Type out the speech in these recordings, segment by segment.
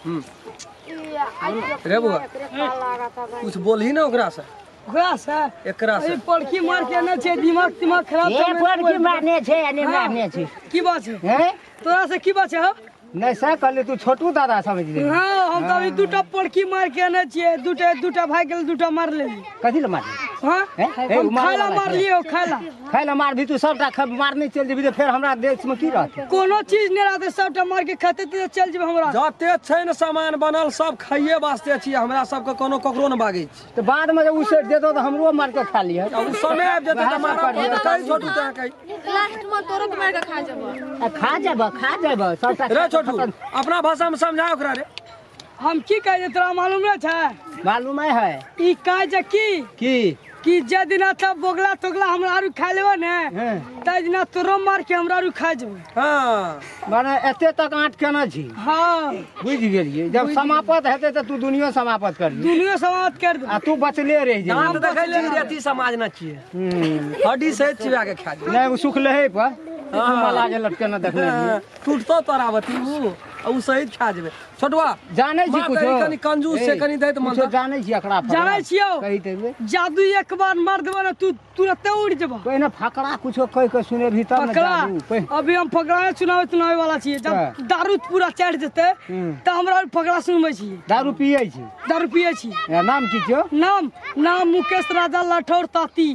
रे बउआ, कुछ बोलही ना ओकरा से। ओकरा से? एकरा से। ई पड़की मार के ने छै, दिमाग तिमाग खराब ए छै। पड़की मारने छै आ नहि मारने छै। की बात छै? हैं? तोरा से की बात छै हौ? नहि से कहली तू छोटू दादा समझ ले। हाँ, हम तो अभी दूटा पड़की मार के आने छियै, दूटा दूटा भाग गेल, दूटा मार लेली। कथी लए मारली? हाँ? हैं? हे, हम ओ मारै खाय ला वाला मार छै। लियै, खाय ला। खाय ला मारबी तू सबटा मारने चलि जेबी तऽ फेर हमरा देश में की रहतै? कोनो चीज नहि रहतै, सबटा मार के खेतै तऽ चलि जेबै हमरा। जते छै ने सामान बनल सब खाइए वास्ते छियै, हमरा सबके कोनो ककरो ने बागै छी। तऽ बाद में जे ओ सटि जेतौ तऽ हमरो मार के खा लिहऽ। आ ओ समय आबि जेतै तऽ मारब, कही छोटू तोरा कही। लास्ट में तोरो के मार के खा जेबो। आ खा जेबऽ, खा जेबऽ सबटा। रे छोटू, अपना भाषा में समझा ओकरा रे। हम की कहै छै तोरा मालूम नहि छै? मालूम है। ई कहै छै की की कि जे दिना तब बोगला तोगला हमरा आरू खा लेबो ने, तै दिना तोरो मार के हमरा आरू खा जेबो। हाँ। माने एते तक आँट केने छी। हाँ। बुझि गेलियै, जब समाप्त हेतै तऽ तू दुनियो समाप्त कर दिही। दुनियो समाप्त कर दे। आ तू बचले रहि जेबही। दाँत देखै ले अथी समाज ना छियै, हड्डी सहित चिबा के खा जेबै। नहि ओ सुखले है पर माला जे लटकेने देखने रहियै। टूटतो तोरावती उ आ उ सहित खा जेबै। छोटुआ जानै छी माँ कुछो? कनी कनी कंजूस छै, ए, कनी दैत मन कुछो तऽ। जानै छी एकरा फकरा? जानै छियौ। कहि देबै। जादू एक बार मार देबो ने तू तुरते उड़ जेबो। पहिने फकरा कुछो कहि के सुनेबही तब ने। फकरा? जादू अभी हम फकरा नहि सुनाबै तुनाबै वाला छियै। जब हाँ। दारू पूरा चढ़ि जेतै तऽ हमरा फकरा सुनबै छियै। दारू पियै छी? दारू पियै छी। ए, नाम की छियौ? नाम, नाम मुकेश राजा लाठौर ताती।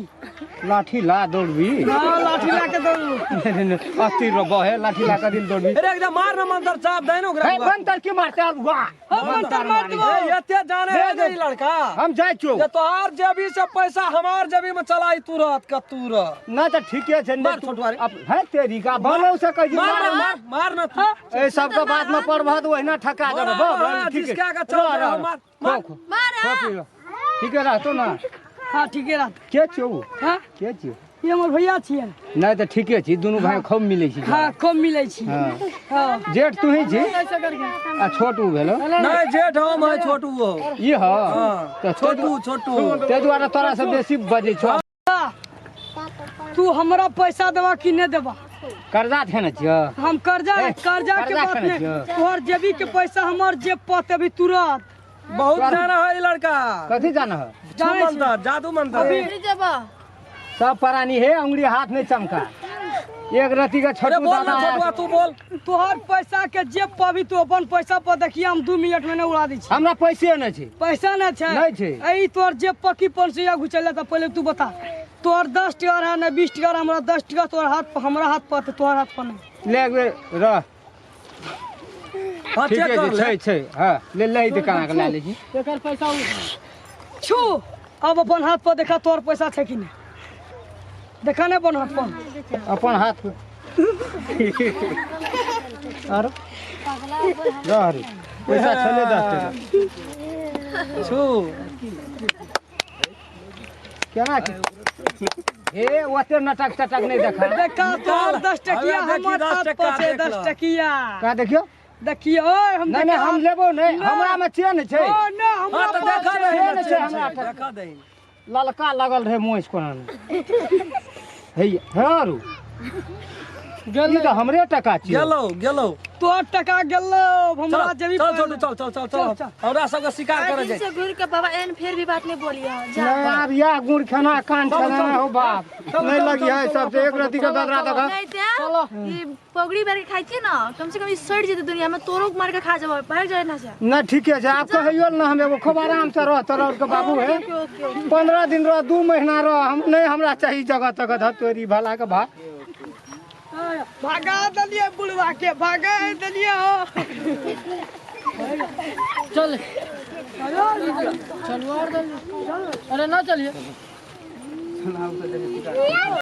लाठी ला दौड़बी? हाँ, लाठी ला के दौड़बी। नहीं, नहीं, अस्थिर रह हे, लाठी ला के दिल दौड़बी। अरे एकदम मार ना मंतर चाप दे ना ओकरा। हे, मंतर की मारते अब वाह। हम मंतर मार देबो। ए, एते जाने है जे ई लड़का। हम जाइ छियौ। जे तोहार जेबी से पैसा हमार जेबी में चलाई तुरत का तुरत। ना तऽ ठीके छै, मार नहि छोटुआ रे। हे तेरी का बनौ से कहै छी, मार मार, ना, मार, मार ना तू। ए सबके बात में पड़बह तऽ ओहिना ठका जेबह। मार, बा, मार, ठीक है। जिसका का चल रह, रहा, रह, मार, खो, मार। खो। मार, खो, पी लो। ठीके रहतो ना? हाँ, ठीके रहतो। के छियौ? हाँ? के छियौ? ई हमर भैया छियै। नहि तऽ ठीके छी, दुनू भाय खूब मिलै छी। हाँ, खूब मिलै छी। हाँ। हाँ। जेठ तू ही छी आ छोट उ भेलो? नहि, जेठ हम है, छोटू हो। ई ह? हाँ। तऽ छोटू, छोटू। ताहि दुआरे तोरा से बेसी बजै छौ। तू हमरा पैसा देबा कि नहि देबा? कर्जा खेने छियौ? हम कर्जा ए, कर्जा के कर्जा बात खेने नहि, छियौ? तोहर जेबी के पैसा हमर जेब पर अभी तुरंत। बहुत जाना है ई लड़का। कथी जाना है? जानै छी। मंतर, जादू मंतर। जेबा। सब प्राणी हे, अंगुरी हाथ नहीं चमका एक रति के। अरे छोटू बोल ना। दादा छोटुआ तू बोल। तोहर पैसा के जेब पर अभी तू अपन पैसा पर देखिए, हम 2 मिनट में नहीं उड़ा दै छी। हमरा पैसे नहि छै। पैसा नहि छै? नहि छै। ए तोहर जेब पर की 500 घुचैले तऽ पहिले तू बता। तोहर 10 टका रहे ने 20 टका रहे, हमरा 10 टका तोहर हाथ पर, हमरा हाथ पर तऽ तोहर हाथ पर नहि। ले एक बेर रह। हाँ, ठीके चेक कर छै। ले। छै छै, हाँ, ले ले तऽ कना के लए लै छी। एकर पैसा छू, अब अपन हाथ पर देखा, तोहर पैसा छै कि नहि देखा ने अपन हाथ पर। अपन हाथ पर आरो रह रे, पैसा छलै 10 टका। छू। केना के हे, ओते नटक टटक नहि देखा। देखा, तोहर 10 टकिया हमे देखी हमर 10 हाथ टका पर छै। देख 10 लऽ। टकिया का देखियौ? देखियौ, ओए, हम नहि नहि, हम लेबो नहि, हमरा मे चेन छै। ओ नहि, हमरा हाँ तऽ पास देखा छै। दही चेन छै हमरा। देखा दही। ललका लगल रहै मोछ कोना ने हे हे, ई तऽ हमरे टका छियै। गेलो गेलो। तोहर टका गेलो हमरा चल जेबी चल पर। छोटू, चल चल चल चल, चल। हमरा सबके शिकार करे दिन जाय। से घूर के बाबा एहन फेर भी बात नहीं बोलिए जा। नहि आब इएह गुड़ खाना कान छना हो बाप, नहि लगी है सबसे एक रति के बदरा दगा। नहीं ते ई पगड़ी मार के खाइ छियै ना, कम से कम ई सड़ जेतै दुनिया में, तोरो मार के खा जेबै, भाग जाए ना से। नहि ठीके छै, आब कहियो ने हम एगो खूब आराम से रह, तोरा के बाबू है। Okay okay okay. 15 दिन रह, 2 महीना रह, हम नहि, हमरा चाही जगह तगह धर तोरी भला के भा। भागा देलियै बुढ़वा के, भागा देलियै हो। चल चलू और, अरे ना चलिए।